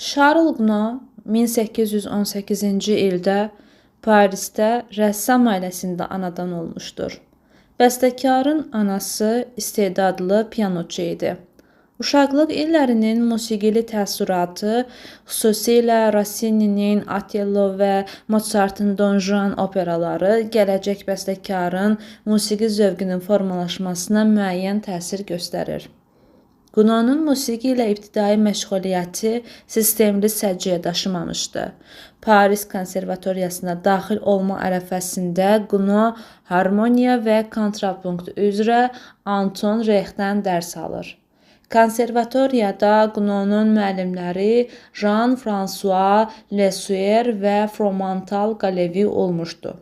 Şarl Quno 1818-ci ildə Parisdə rəssam ailəsində anadan olmuşdur. Bəstəkarın anası istedadlı pianoçu idi. Uşaqlıq illərinin musiqili təəssüratı, xüsusilə Rossininin Otello və Mozartın Don Juan operaları gələcək bəstəkarın musiqi zövqünün formalaşmasına müəyyən təsir göstərir. Qunonun musiqi ilə ibtidai məşğuliyyəti sistemli səciyyə daşımamışdı. Paris konservatoriyasına daxil olma ərəfəsində Quno harmoniya və kontrapunkt üzrə Anton Rexdən dərs alır. Konservatoriyada Qunonun müəllimləri Jean-François Lesueur və Fromental Qalevi olmuşdu.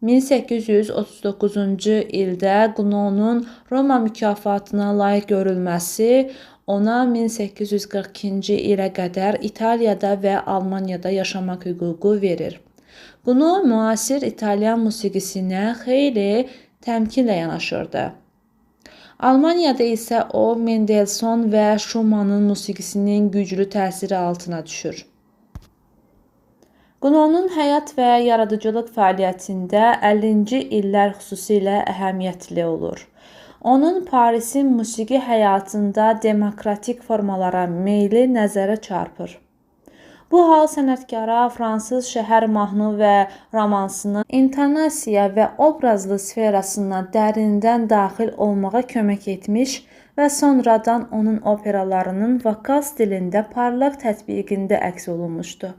1839-cu ildə Qunonun Roma mükafatına layiq görülməsi ona 1842-ci ilə qədər İtaliyada və Almaniyada yaşamaq hüququ verir. Quno müasir italyan musiqisinə xeyli təmkinlə yanaşırdı. Almaniyada isə o Mendelssohn və Schumannın musiqisinin güclü təsiri altına düşür. Qunonun həyat və yaradıcılıq fəaliyyətində 50-ci illər xüsusilə əhəmiyyətli olur. Onun Parisin musiqi həyatında demokratik formalara meyli nəzərə çarpır. Bu hal sənətkara fransız şəhər mahnı və romansının intonasiya və obrazlı sferasına dərindən daxil olmağa kömək etmiş və sonradan onun operalarının vokal stilində parlaq tətbiqində əks olunmuşdu.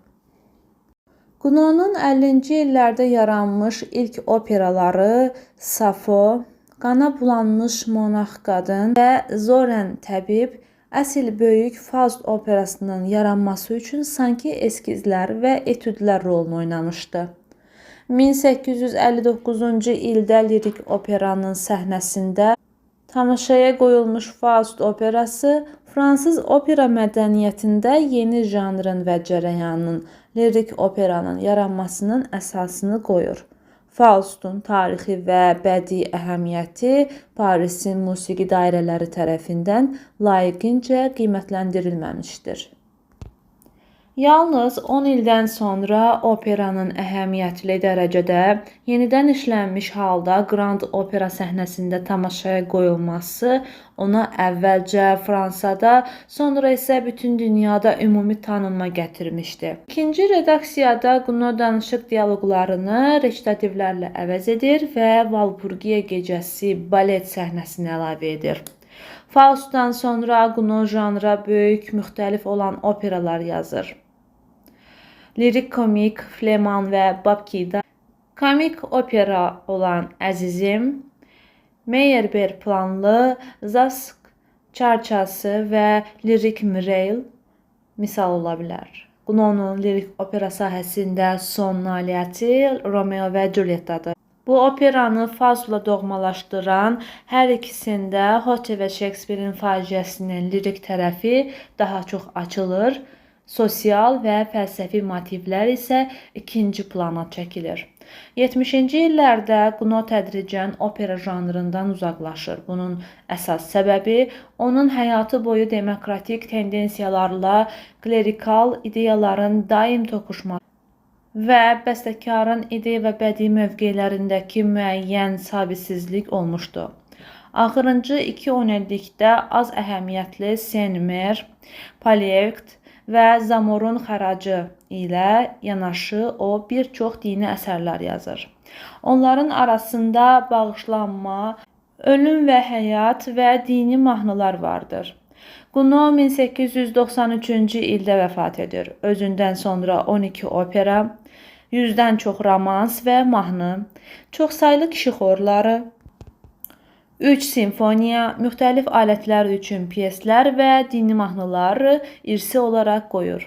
Qunonun 50-ci illərdə yaranmış ilk operaları Safo, Qana bulanmış monax qadın və Zoren təbib əsl böyük Faust operasının yaranması üçün sanki eskizlər və etüdlər rolunu oynamışdı. 1859-cu ildə lirik operanın səhnəsində tamaşaya qoyulmuş Faust operası fransız opera mədəniyyətində yeni janrın və cərəyanın, lirik operanın yaranmasının əsasını qoyur. Faustun tarixi və bədii əhəmiyyəti Parisin musiqi dairələri tərəfindən layiqincə qiymətləndirilməmişdir. Yalnız 10 ildən sonra operanın əhəmiyyətli dərəcədə yenidən işlənmiş halda Grand Opera səhnəsində tamaşaya qoyulması ona əvvəlcə Fransada, sonra isə bütün dünyada ümumi tanınma gətirmişdi. İkinci redaksiyada Quno danışıq dialoqlarını reçitativlərlə əvəz edir və Valpurgiya gecəsi balet səhnəsini əlavə edir. Faustdan sonra Quno janra böyük, müxtəlif olan operalar yazır. Lirik komik Fleman və Babkida, komik opera olan Əzizim, Meyerbeer planlı Zask Çarçası və lirik Mireille misal ola bilər. Qunonun lirik opera sahəsində son nailiyyəti Romeo və Culyettadır. Bu operanı Faustla doğmalaşdıran hər ikisində Goethe və Şekspirin faciəsinin lirik tərəfi daha çox açılır. Sosial və fəlsəfi motivlər isə ikinci plana çəkilir. 70-ci illərdə Quno tədricən opera janrından uzaqlaşır. Bunun əsas səbəbi onun həyatı boyu demokratik tendensiyalarla klerikal ideyaların daim toqquşması və bəstəkarın ideya və bədii mövqelərindəki müəyyən sabitsizlik olmuşdu. Axırıncı iki onillikdə az əhəmiyyətli Sen-Mer, Polyeucte və Zamorun xəracı ilə yanaşı o bir çox dini əsərlər yazır. Onların arasında bağışlanma, ölüm və həyat və dini mahnılar vardır. Quno 1893-cü ildə vəfat edir. Özündən sonra 12 opera, 100-dən çox romans və mahnı, çoxsaylı kişi xorları, 3 simfoniya, müxtəlif alətlər üçün pyeslər və dini mahnılar irsi olaraq qoyur.